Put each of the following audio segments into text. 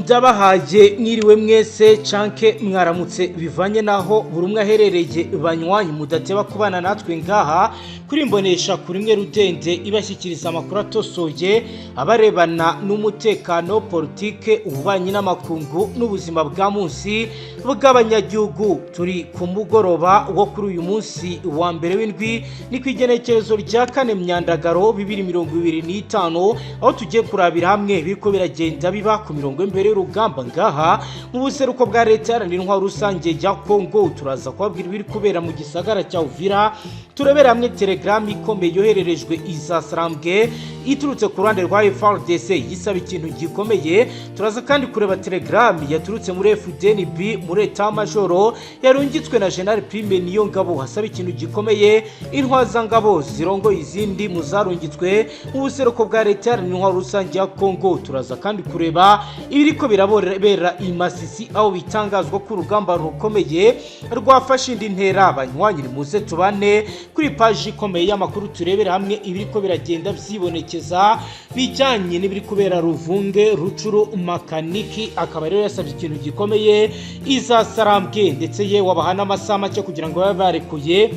Ndabahaye mwiriwe mwese canke mwaramutse, bivanye naho buri umwe aherereye. Banywanyi mudateba kubana natwe ngaha kuri Imbonesha kuri imwe rudende ibashyikiriza amakuru atosoye abarebana n'umutekano, politike, ububanyi n'amakungu n'ubuzima bwa munsi bw'abanyagihugu. Turi ku mugoroba wo kuri uyu munsi wa mbere w'indwi, ni ku igenekerezo rya 4 Myandagaro 2025, aho tugiye kurabira hamwe biriko biragenda biba ku mirongo y'imbere y'urugamba ngaha mu buseruko bwa Leta Iharanira Intwaro Rusange ya Kongo. Turaza kubabwira ibiri kubera mu gisagara cya Uvira, turebera hamwe telegram ikomeye yohererejwe Izasarambwe iturutse ku ruhande rwa FARDC yisaba ikintu gikomeye. Turaza kandi kureba telegram yaturutse muri FDNB, muri état-major, yarungitswe na General Prime Niyongabo, hasaba ikintu gikomeye intwazangabo zirongoye izindi mu zarungitswe mu buseruko bwa Leta Iharanira Intwaro Rusange ya Kongo. Turaza kandi kureba ibiriko birabera i Masisi, aho bitangazwa ko urugamba rukomeye rwafashe indi ntera. Abanywanyi, muze tubane kuri paji ikomeye y'amakuru, turebere hamwe ibiriko biragenda vyibonekeza bijyanye n'ibiri kubera Ruvunge, Rucuru, Makaniki. Akaba rero yasabye ikintu gikomeye Izasarambwe, ndetse ye wabaha n'amasaha make kugira ngo babe barekuye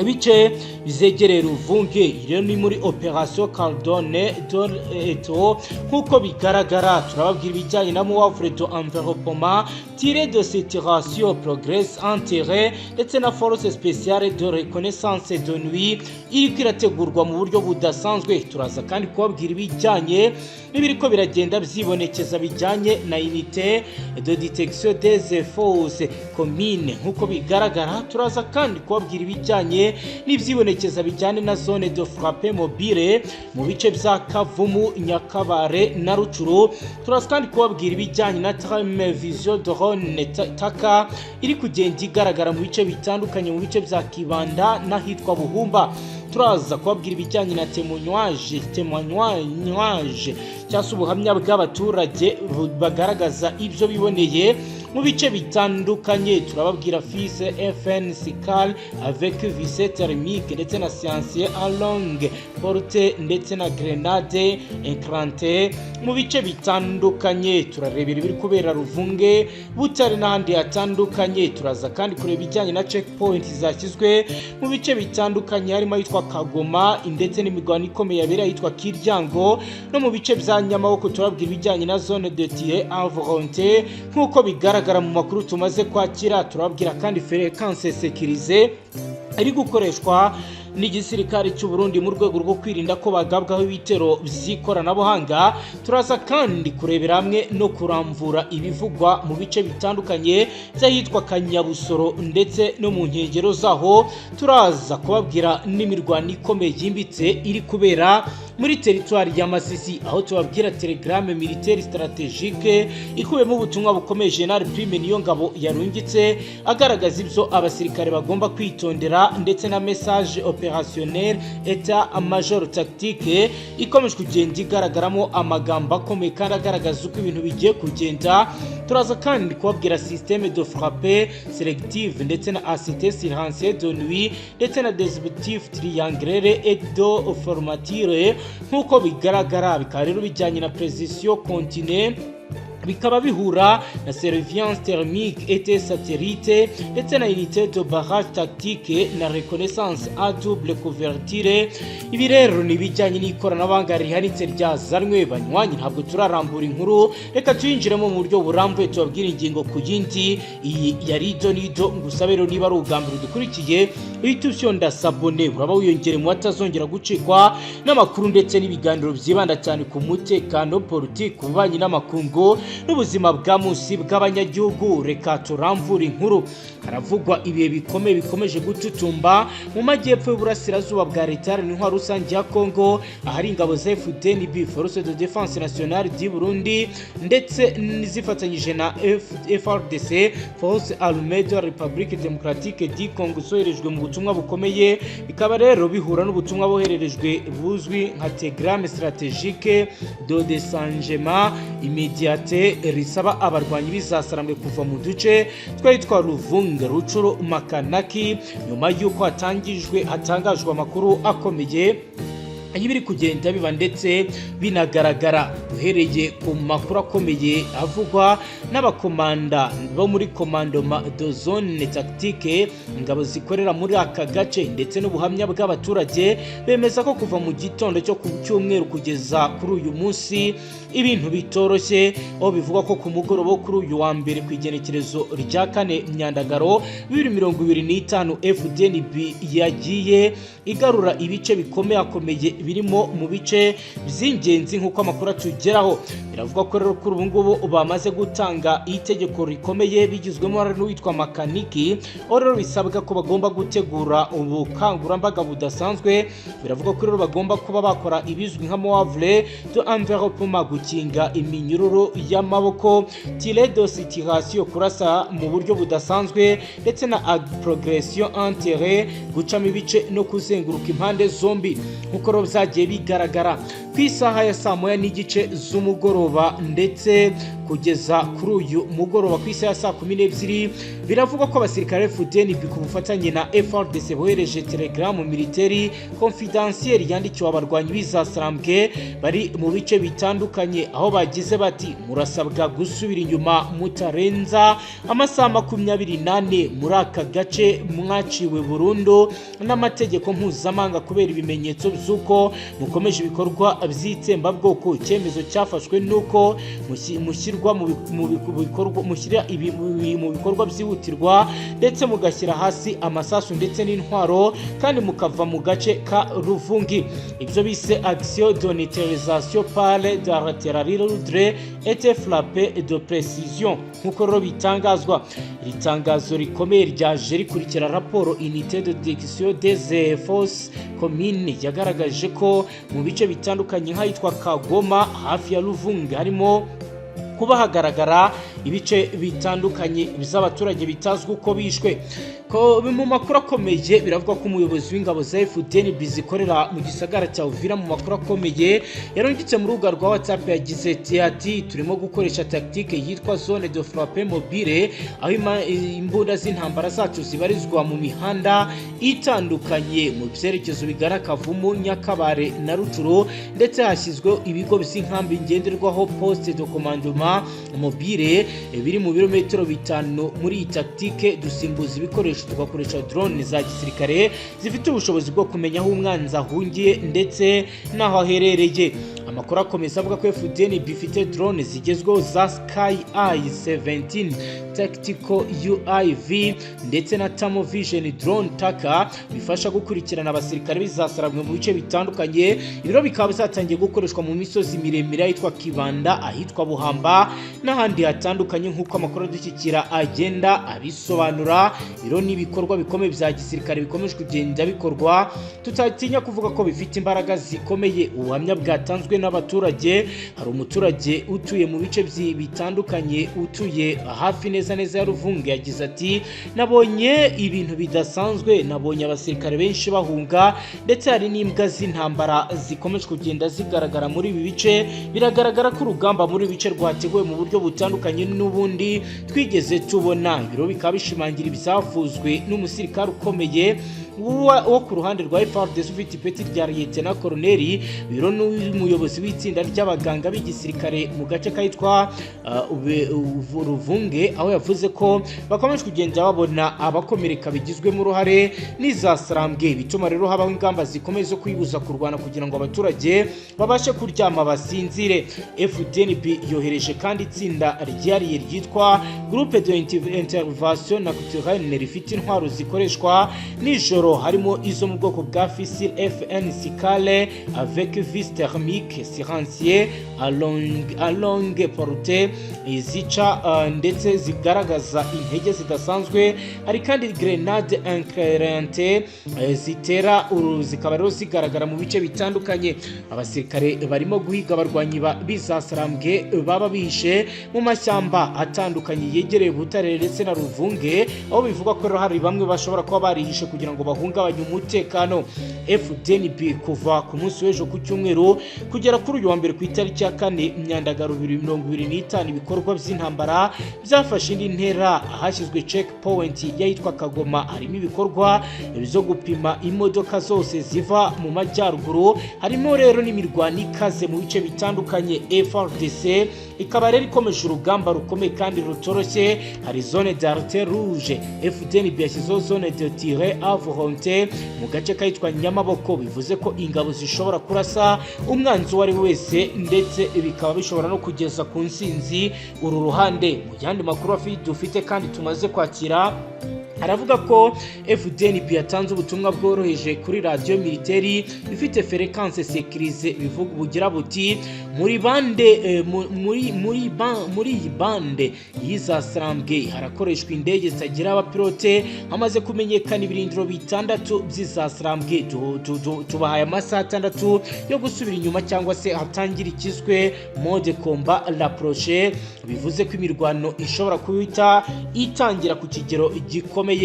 ibice bizegereye Ruvunge. Rero ni muri opération Cordon eto nk'uko bigaragara. Turababwira ibijyanye na manœuvre de enveloppement, tir de saturation, progrès en terrain, ndetse na force spéciale de reconnaissance de nuit iriko irategurwa mu buryo budasanzwe. Turaza kandi kubabwira ibijyanye n'ibiriko biragenda vyibonekeza bijyanye na unité de détection des fosses communes nk'uko bigaragara. Turaza kandi kubabwira ibijyanye n'ivyibonekeza bijyanye na zone de frappe mobile mu bice vya Kavumu, Nyakabare na Rucuru. Turaza kandi kubabwira ibijyanye na thermovision drone taka iri kugenda igaragara mu bice bitandukanye, mu bice vya Kibanda n'ahitwa Buhumba. Turaza kubabwira ibijyanye na témoignage cyangwa se ubuhamya bw'abaturage bagaragaza ibyo biboneye mu bice bitandukanye. Turababwira fusil FN SCAR avec visée thermique, ndetse na silencieux à longue portée, ndetse na grenade éclatante mu bice bitandukanye. Turarebera ibiri kubera Ruvunge, Butare n'ahandi hatandukanye. Turaza kandi kureba ibijyanye na checkpoint zashyizwe mu bice bitandukanye, harimo ahitwa Kagoma, ndetse n'imirwano ikomeye yabereye ahitwa Kiryango no mu bice bya Nyamaboko. Turabwira ibijyanye na zone de tir à volonté nk'uko bigaragara mu makuru tumaze kwakira. Turabwira kandi fréquence sécurisée iri gukoreshwa n'igisirikare cy'u Burundi mu rwego rwo kwirinda ko bagabwaho ibitero by'ikoranabuhanga. Turaza kandi kurebera hamwe no kuramvura ibivugwa mu bice bitandukanye by'ahitwa Kanyabusoro ndetse no mu nkengero zaho. Turaza kubabwira n'imirwano ikomeye yimbitse iri kubera muri teritwari ya Masisi, aho tubabwira télégramme militaire stratégique ikubiyemo ubutumwa bukomeye General Prime Niyongabo yarungitse, agaragaza ibyo abasirikare bagomba kwitondera, ndetse na message opérationnel état-major tactique ikomeje kugenda igaragaramo amagambo akomeye kandi agaragaza uko ibintu bigiye kugenda. Turaza kandi kubabwira système de frappe sélective, ndetse na ACT silencieux de nuit, ndetse na dispositif triangulaire et de fermeture nk'uko bigaragara. Bikaba rero bijyanye na précision continue, bikaba bihura na surveillance thermique et satellite, ndetse na unité de barrage tactique na reconnaissance à double couverture. Ibi rero ni ibijyanye n'ikoranabuhanga rihanitse ryazanwe. Banywanyi, ntabwo turarambura inkuru, reka tuyinjiremo mu buryo burambuye, tubabwire ingingo ku yindi. Iyi yari Ido Nido. Ngusabe rero, niba ari ubwa mbere udukurikiye, uhita ufyonda s'abonner, uraba wiyongere mu batazongera gucikwa n'amakuru ndetse n'ibiganiro byibanda cyane ku mutekano, politiki, ububanyi n'amakungu n'ubuzima bwa munsi bw'abanyagihugu. Reka turamvura inkuru. Haravugwa ibihe bikomeye bikomeje gututumba mu majyepfo y'uburasirazuba bwa Leta Iharanira Intwaro Rusange ya Kongo, ahari ingabo za FDNB, Force de Défense Nationale du Burundi, ndetse zifatanyije na FARDC, Force Armée de la République Démocratique du Congo, zoherejwe mu butumwa bukomeye. Bikaba rero bihura n'ubutumwa bohererejwe buzwi nka télégramme stratégique de désengagement immédiat, risaba abarwanyi b'Izasarambwe kuva mu duce twari twa Ruvunga, Rucuru, Makanaki, nyuma y'uko hatangijwe hatangajwe amakuru akomeye Ibiri kugenda biba ndetse binagaragara, uhereye ku makuru akomeye avugwa n'abakomanda bo muri commandement de zone tactique, ingabo zikorera muri aka gace, ndetse n'ubuhamya bw'abaturage, bemeza ko kuva mu gitondo cyo ku cyumweru kugeza kuri uyu munsi ibintu bitoroshye, aho bivugwa ko ku mugoroba wo kuri uyu wa mbere, ku igenekerezo rya 4 Myandagaro 2025, FDNB yagiye igarura ibice bikomeye akomeye birimo mu bice by'ingenzi nk'uko amakuru atugeraho. Biravuga ko rero kuri ubu ngubu bamaze gutanga itegeko rikomeye bigizwemo n'uwitwa Makaniki, aho rero bisabwa ko bagomba gutegura ubukangurambaga budasanzwe. Biravuga ko rero bagomba kuba bakora ibizwi nka manœuvre d'enveloppement, gukinga iminyururu y'amaboko, tir de situation, kurasa mu buryo budasanzwe, ndetse na progression en terrain, gucamo ibice no kuzenguruka impande zombi, nk'uko rero byagiye bigaragara ku isaha ya saa 1:30 z'umugoroba ndetse kugeza kuri uyu mugoroba ku isaha ya saa 12. Biravugwa ko abasirikare FDNB ku bufatanye na FARDC bohereje telegramu militaire confidentiel yandikiwe abarwanyi b'izasarambwe bari mu bice bitandukanye, aho bagize bati: "Murasabwa gusubira inyuma mutarenza amasaha 24 muri aka gace mwaciwe burundu n'amategeko mpuzamahanga kubera ibimenyetso by'uko mukomeje ibikorwa by'itsembabwoko. Icyemezo cyafashwe nuko mushyirwa mu bikorwa, mushyira ibi mu bikorwa byihutirwa, ndetse mugashyira hasi amasasu ndetse n'intwaro, kandi mukava mu gace ka Ruvungi." Ibyo bise action de neutralisation par de l'artillerie lourde et frappe de précision, nk'uko rero bitangazwa. Iri tangazo rikomeye ryaje rikurikira raporo Unité de détection des fosses communes yagaragaje ko mu bice bitandukanye nk'ahitwa Kagoma hafi ya Ruvungi harimo kuba hagaragara ibice bitandukanye by'abaturage bitazwi uko bishwe. Ko mu makuru akomeye, biravuga ko umuyobozi w'ingabo za FDNB zikorera mu gisagara cya Uvira, mu makuru akomeye yarungitse mu rubuga rwa WhatsApp, yagize ati: "Turimo gukoresha tactique yitwa zone de frappe mobile, aho imbunda z'intambara zacu zibarizwa mu mihanda itandukanye mu byerekezo bigana Kavumu, Nyakabare na Rucuru, ndetse hashyizweho ibigo by'inkambi ngenderwaho, poste de commandement mobile, biri mu birometero 5. Muri iyi tactique dusimbuza ibikoresho, tugakoresha drone za gisirikare zifite ubushobozi bwo kumenya aho umwanzi ahungiye ndetse n'aho aherereye." Amakuru akomeza avuga ko FDNB ifite drone zigezweho za Sky Eye 17 Tactical UAV ndetse na Thermal Vision Drone Tracker, bifasha gukurikirana abasirikare bizasarabwe mu bice bitandukanye. Ibiro bikaba byatangiye gukoreshwa mu misozi miremire ahitwa Kibanda, ahitwa Buhamba n'ahandi hatandukanye, nk'uko amakuru adushyikira agenda abisobanura. Biro ni ibikorwa bikomeye bya gisirikare bikomeje kugenda bikorwa, tutatinya kuvuga ko bifite imbaraga zikomeye. Ubuhamya bwatanzwe n'abaturage: hari umuturage utuye mu bice bitandukanye, utuye hafi neza neza ya Ruvunge, yagize ati: "Nabonye ibintu bidasanzwe, nabonye abasirikare benshi bahunga, ndetse hari n'imbwa z'intambara zikomeje kugenda zigaragara muri ibi bice. Biragaragara ko urugamba muri ibi bice rwateguwe mu buryo butandukanye n'ubundi twigeze tubona." Ibiro bikaba bishimangira ibyavuzwe n'umusirikare ukomeye wo ku ruhande rwa FARDC ufite ipeti rya Lieutenant Colonel, biro n'umuyobozi w'itsinda ry'abaganga b'igisirikare mu gace kitwa Ruvunge, aho yavuze ko bakomeje kugenda babona abakomereka bigizwemo uruhare n'izasarambwe, bituma rero habaho ingamba zikomeye zo kwibuza kurwana kugira ngo abaturage babashe kuryama basinzire. FDNB yohereje kandi itsinda ryihariye ryitwa Groupe de Intervention Nocturne rifite intwaro zikoreshwa nijoro, harimo izo mu bwoko bwa fusil FN Sicale avec vis thermique silencieux à longue portée, zica ndetse zigaragaza intege zidasanzwe. Hari kandi grenade éclairante zitera, zikaba rero zigaragara mu bice bitandukanye. Abasirikare barimo guhiga abarwanyi b'izasarambwe baba bihishe mu mashyamba. Mashyamba atandukanye yegereye Butare ndetse na Ruvunge, aho bivugwa ko rero hari bamwe bashobora kuba barihishe kugira ngo bahungabanye umutekano. FDNB kuva ku munsi w'ejo ku cyumweru kugera kuri uyu wa mbere ku itariki ya 4 Myandagaro 2025, ibikorwa by'intambara byafashe indi ntera ahashyizwe checkpoint y'ahitwa Kagoma. Harimo ibikorwa byo gupima imodoka zose ziva mu majyaruguru, harimo rero n'imirwano ikaze mu bice bitandukanye. FARDC ikaba rero ikomeje urugamba rukomeye kandi rutoroshye. Hari zone d'alerte rouge, FDNB yashyizeho zone de tir à volonté mu gace kahitwa Nyamaboko, bivuze ko ingabo zishobora kurasa umwanzi uwo ari we wese, ndetse bikaba bishobora no kugeza ku nsinzi uru ruhande. Mu yandi makuru dufite kandi tumaze kwakira, aravuga ko FDNB yatanze ubutumwa bworoheje kuri radiyo militaire ifite fréquence sécurisée, bivuga bugira buti: "Muri bande, muri iyi bande y'izasarambwe harakoreshwa indege zitagira abapilote. Hamaze kumenyekana ibirindiro bitandatu by'izasarambwe. Tubahaye amasaha 6 yo gusubira inyuma cyangwa se hatangira ikiswe mode combat rapproché", bivuze ko imirwano ishobora guhita itangira ku kigero gikomeye.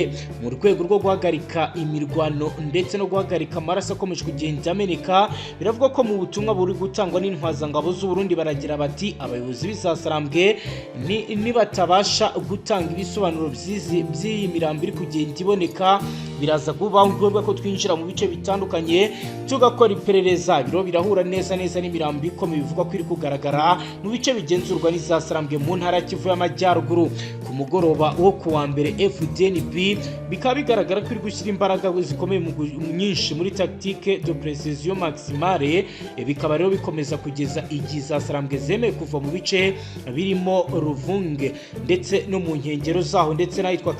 Mu rwego rwo guhagarika imirwano ndetse no guhagarika amaraso akomeje kugenda ameneka, biravuga ko mu butumwa buri gutangwa n'intwazangabo z'u Burundi, baragira bati: "Abayobozi b'izasarambwe nibatabasha gutanga ibisobanuro by'iyi mirambo iri kugenda iboneka, biraza kuba ngombwa ko twinjira mu bice bitandukanye tugakora iperereza." Biro birahura neza neza n'imirambo ikomeye bivugwa ko iri kugaragara mu bice bigenzurwa n'izasarambwe mu ntara ya Kivu y'Amajyaruguru. Ku mugoroba wo ku wa mbere, FDNB bikaba bigaragara ko iri gushyira imbaraga zikomeye nyinshi muri tactique de précision maximale. Bikaba rero bikomeza kugeza igihe zasarambwe zemeye kuva mu bice birimo Ruvunge ndetse no mu nkengero zaho ndetse n'ahitwa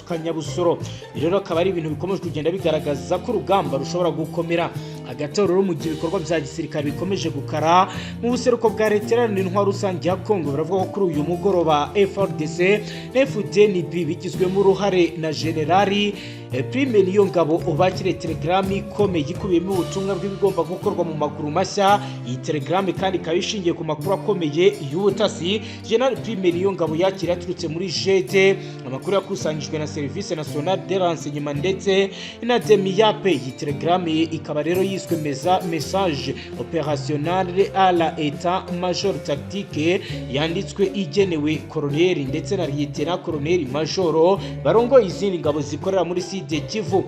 Kanyabusoro. Rero akaba ari ibintu bikomeje kugenda bigaragaza ko urugamba rushobora gukomera. Hagati aho rero, mu gihe ibikorwa bya gisirikare bikomeje gukara mu buseruko bwa Leta Iharanira Intwaro Rusange ya Kongo, baravuga ko kuri uyu mugoroba FARDC na FDNB bigizwemo uruhare na Generali Prime Niyongabo bakiriye telegram ikomeye ikubiyemo ubutumwa bw'ibigomba gukorwa mu maguru mashya. Iyi telegram kandi ikaba ishingiye ku makuru akomeye y'ubutasi General Prime Niyongabo yakiriye aturutse muri GD, amakuru yakusanyijwe na Service National de Renseignement ndetse na DEMIAP. Iyi telegram ikaba rero yiswe meza message opérationnel à la état major tactique, yanditswe igenewe koloneli ndetse na lieutenant colonel majoro barongoye izindi ngabo zikorera muri Sud Kivu.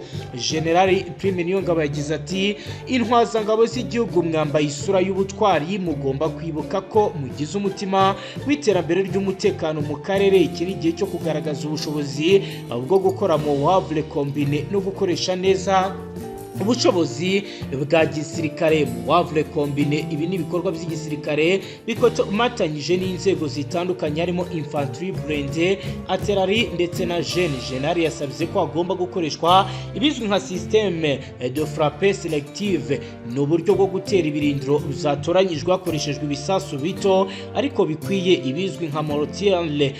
General Prime Niyongabo yagize ati: "Intwazangabo z'igihugu, mwambaye isura y'ubutwari, mugomba kwibuka ko mugize umutima w'iterambere ry'umutekano mu karere. Iki ni igihe cyo kugaragaza ubushobozi bwo gukora manœuvre combinée no gukoresha neza ubushobozi bwa gisirikare." Manœuvre combinée, ibi ni ibikorwa by'igisirikare bikomatanyije n'inzego zitandukanye, harimo infanterie blindée, artillerie ndetse na gene. General yasabye ko hagomba gukoreshwa ibizwi nka système de frappe sélective, ni uburyo bwo gutera ibirindiro zatoranyijwe hakoreshejwe ibisasu bito ariko bikwiye, ibizwi nka mortier de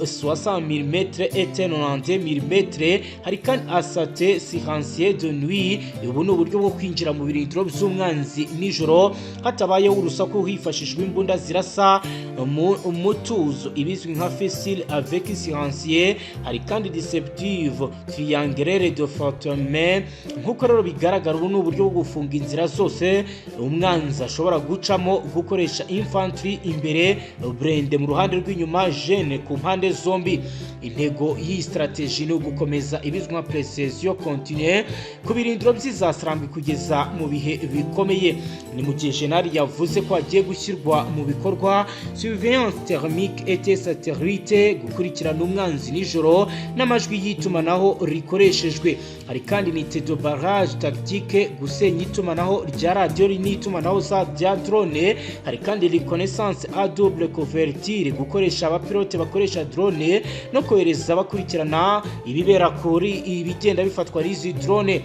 60 mm et 90 mm. Hari kandi assaut silencieux de nuit, ubu ni uburyo bwo kwinjira mu birindiro by'umwanzi nijoro hatabayeho urusaku, hifashishijwe imbunda zirasa mu mutuzo, ibizwi nka fusillade avec silencieux. Hari kandi dispositif triangulaire de fantôme. Nk'uko rero bigaragara, ubu ni uburyo bwo gufunga inzira zose umwanzi ashobora gucamo, gukoresha infantry imbere, blindé mu ruhande rw'inyuma, gene ku mpande zombi. Intego y'iyi stratégie ni ugukomeza ibizwi nka pression continue ku birindiro by'izasarambwe kugeza mu bihe bikomeye. Ni mu gihe General yavuze ko hagiye gushyirwa mu bikorwa surveillance thermique et satellite, gukurikirana umwanzi nijoro n'amajwi y'itumanaho rikoreshejwe. Hari kandi unité de barrage tactique, gusenya itumanaho rya radiyo n'itumanaho za bya drone. Hari kandi reconnaissance à double couverture, gukoresha abapilote bakoresha drone no kohereza bakurikirana ibibera kuri ibigenda bifatwa n'izi drone.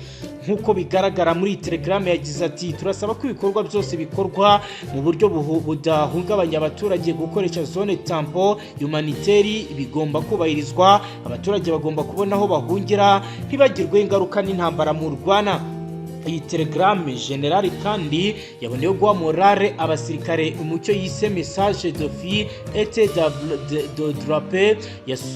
Nk'uko bigaragara muri iyi telegram, yagize ati: "Turasaba ko ibikorwa byose bikorwa mu buryo budahungabanya abaturage. Gukoresha zone tampon humanitaire bigomba kubahirizwa. Abaturage bagomba kubona aho bahungira, ntibagirwe ingaruka n'intambara mu rwana." Iyi telegrame general kandi yaboneyeho guha morale abasirikare umucyo yise message de fille et de drapeau.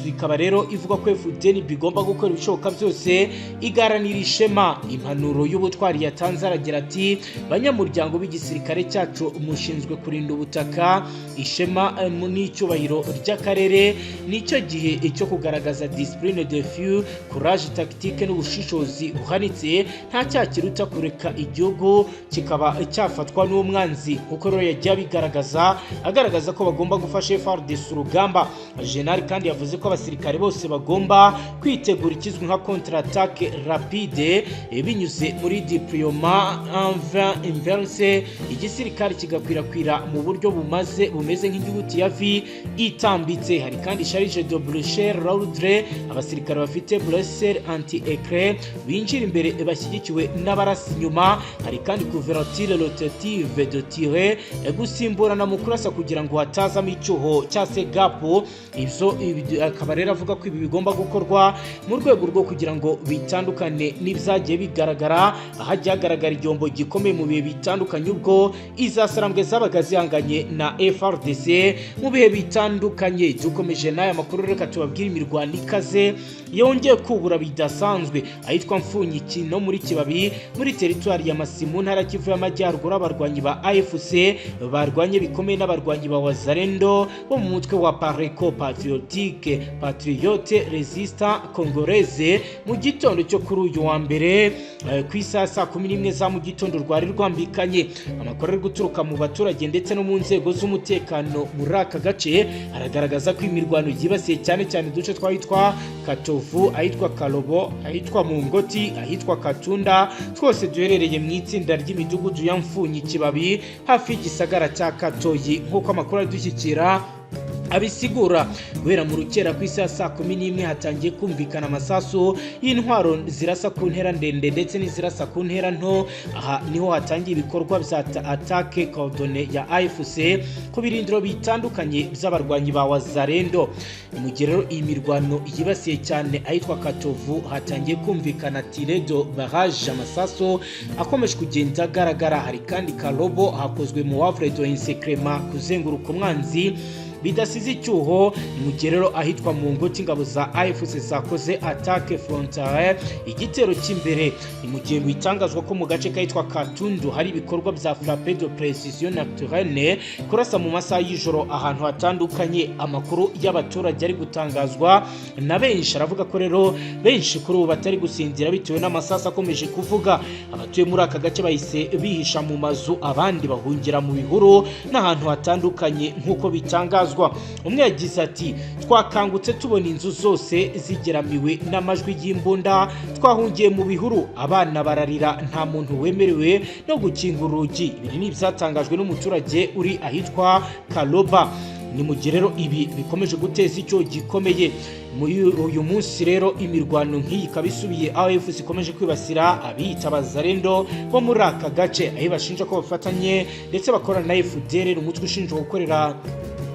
Ikaba rero ivuga ko FDNB igomba gukora ibishoboka byose igaharanira ishema. Impanuro y'ubutwari yatanze, aragira ati: "Banyamuryango b'igisirikare cyacu, mushinzwe kurinda ubutaka, ishema n'icyubahiro ry'akarere. Nicyo gihe cyo kugaragaza discipline de feu, courage tactique n'ubushishozi buhanitse. Nta cyaha kiruta kureka igihugu kikaba cyafatwa n'umwanzi." Nkuko rero yagiye abigaragaza, agaragaza ko bagomba gufasha FARDC urugamba. General kandi yavuze ko abasirikare bose bagomba kwitegura ikizwi nka contre attaque rapide binyuze muri déploiement en V inverse, igisirikare kigakwirakwira mu buryo bumaze bumeze nk'inyuguti ya V itambitse. Hari kandi charge de boucher lourde, abasirikare bafite blessure anti éclair binjira imbere bashyigikiwe n'abarasi inyuma. Hari kandi couverture rotative de tir, gusimburana mu kurasa kugira ngo hatazamo icyuho cyangwa se gap. Ibyo akaba rero avuga ko ibi bigomba gukorwa mu rwego rwo kugira ngo bitandukane n'ibyagiye bigaragara, ahajya hagaragara igihombo gikomeye mu bihe bitandukanye ubwo izasarambwe zabaga zihanganye na FARDC mu bihe bitandukanye. Dukomeje n'aya makuru, reka tubabwire imirwano ikaze yongeye kubura bidasanzwe ahitwa Mfunyiki no muri Kibabi, muri teritwari ya Masisi, mu ntara Kivu y'Amajyaruguru. Abarwanyi ba AFC barwanye bikomeye n'abarwanyi ba Wazalendo bo mu mutwe wa Pareco, Patriotique Patriote Resistant Congolaise, mu gitondo cyo kuri uyu wa mbere ku isaha 11:00 za mu gitondo rwari rwambikanye. Amakuru ari guturuka mu baturage ndetse no mu nzego z'umutekano muri aka gace aragaragaza ko imirwano yibasiye cyane cyane uduce twahitwa Katovu, ahitwa Karobo, ahitwa Mungoti, ahitwa Katunda, twose duherereye mu itsinda ry'imidugudu ya Mfunyi Kibabi, hafi y'igisagara cya Katoyi, nk'uko amakuru adushyikira abisigura. Guhera mu rukera ku isaha 11:00 hatangiye kumvikana amasasu y'intwaro zirasa ku ntera ndende ndetse n'izirasa ku ntera nto. Aha niho hatangiye ibikorwa bya attaque coordonnée ya AFC ku birindiro bitandukanye by'abarwanyi ba Wazalendo. Ni mu gihe rero iyi mirwano yibasiye cyane ahitwa Katovu, hatangiye kumvikana tirs de barrage, amasasu akomeje kugenda agaragara. Hari kandi Karobo, hakozwe manœuvre d'encerclement, kuzenguruka umwanzi bidasize icyuho. Ni mu gihe rero ahitwa mu ngoti ingabo za AFC zakoze attaque frontale, igitero cy'imbere. Ni mu gihe bitangazwa ko mu gace kahitwa Katundu hari ibikorwa bya frappe de précision nocturne, kurasa mu masaha y'ijoro ahantu hatandukanye. Amakuru y'abaturage ari gutangazwa na benshi aravuga ko rero benshi kuri ubu batari gusinzira bitewe n'amasasu akomeje kuvuga. Abatuye muri aka gace bahise bihisha mu mazu, abandi bahungira mu bihuru n'ahantu hatandukanye, nk'uko bitangazwa. Umwe yagize ati: "Twakangutse tubona inzu zose zigeramiwe n'amajwi y'imbunda. Twahungiye mu bihuru, abana bararira, nta muntu wemerewe no gukinga urugi." Ibi ni ibyatangajwe n'umuturage uri ahitwa Karoba. Ni mu gihe rero ibi bikomeje guteza icyo gikomeye muri uyu munsi. Rero imirwano nk'iyi ikaba isubiye aho AFC ikomeje kwibasira abiyita Abazalendo bo muri aka gace, aho bashinja ko bafatanye ndetse bakorana na FDLR, umutwe ushinjwa gukorera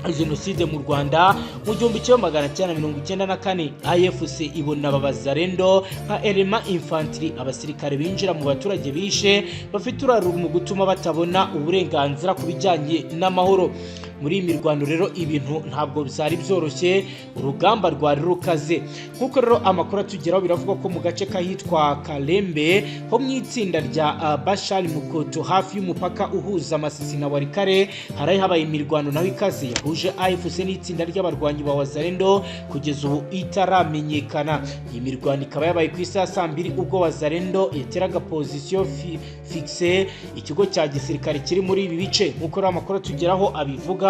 jenoside mu Rwanda mu 1994. AFC ibona aba Bazalendo nka élément infantry, abasirikare binjira mu baturage bishe, bafite uruhare mu gutuma batabona uburenganzira ku bijyanye n'amahoro. Muri iyi mirwano rero ibintu ntabwo byari byoroshye, urugamba rwari rukaze. Nk'uko rero amakuru atugeraho, biravuga ko mu gace k'ahitwa Karembe ho mu itsinda rya Bashari Mukoto, hafi y'umupaka uhuza Masisi na Walikale, hari habaye imirwano naho ikaze yahuje AFC n'itsinda ry'abarwanyi ba Wazalendo kugeza ubu itaramenyekana. Iyi mirwano ikaba yabaye ku isaha 2:00 ubwo Wazalendo yateraga position fixe, ikigo cya gisirikare kiri muri ibi bice, nk'uko rero amakuru atugeraho abivuga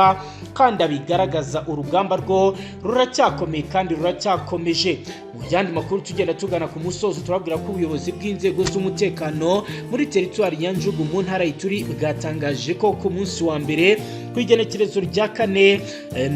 kandi abigaragaza. Urugamba rwo ruracyakomeye kandi ruracyakomeje. Mu yandi makuru, tugenda tugana ku musozo, turabwira ko ubuyobozi bw'inzego z'umutekano muri teritwari ya Djugu mu ntara y'Ituri bwatangaje ko ku munsi wa mbere Ku igenekerezo rya 4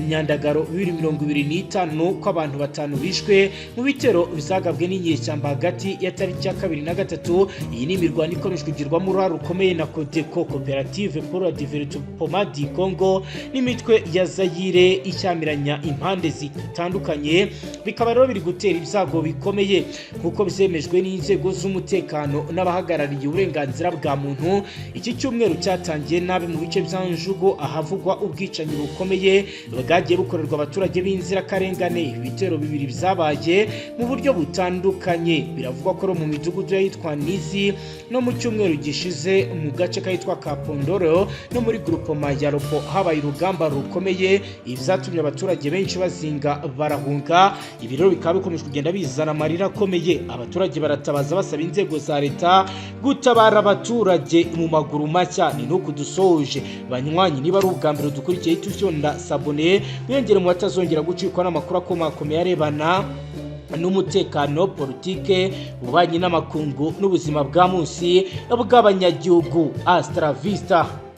Myandagaro 2025 ko abantu batanu bishwe mu bitero bizagabwe n'inyeshyamba hagati ya tariki ya 2 na 3. Iyi ni imirwano ikomeje kugirwamo uruhare rukomeye na CODECO, Koperative pour la Développement du Congo, n'imitwe ya Zayire ishyamiranya impande zitandukanye. Bikaba rero biri gutera ibyago bikomeye, nk'uko byemejwe n'inzego z'umutekano n'abahagarariye uburenganzira bwa muntu. Iki cyumweru cyatangiye nabi mu bice bya Njugo, ahavugwa ubwicanyi bukomeye bwagiye bukorerwa abaturage b'inzirakarengane. Ibi bitero bibiri byabaye mu buryo butandukanye. Biravugwa ko mu midugudu y'ahitwa Nizi no mu cyumweru gishize mu gace kahitwa Kapondoro no muri grupoma ya Ropo habaye urugamba rukomeye. Ibi byatumye abaturage benshi bazinga barahunga. Ibi rero bikaba bikomeje kugenda bizana amarira akomeye. Abaturage baratabaza basaba inzego za leta gutabara abaturage mu maguru mashya. Ni nuku dusoje, banywanyi. Niba ari ubwa mbere dukurikiye, tufyonda s'abonner, wiyongere mu batazongera gucikwa n'amakuru akomakomeye arebana n'umutekano, politike, ububanyi n'amakungu n'ubuzima bwa munsi bw'abanyagihugu. Hasta la vista.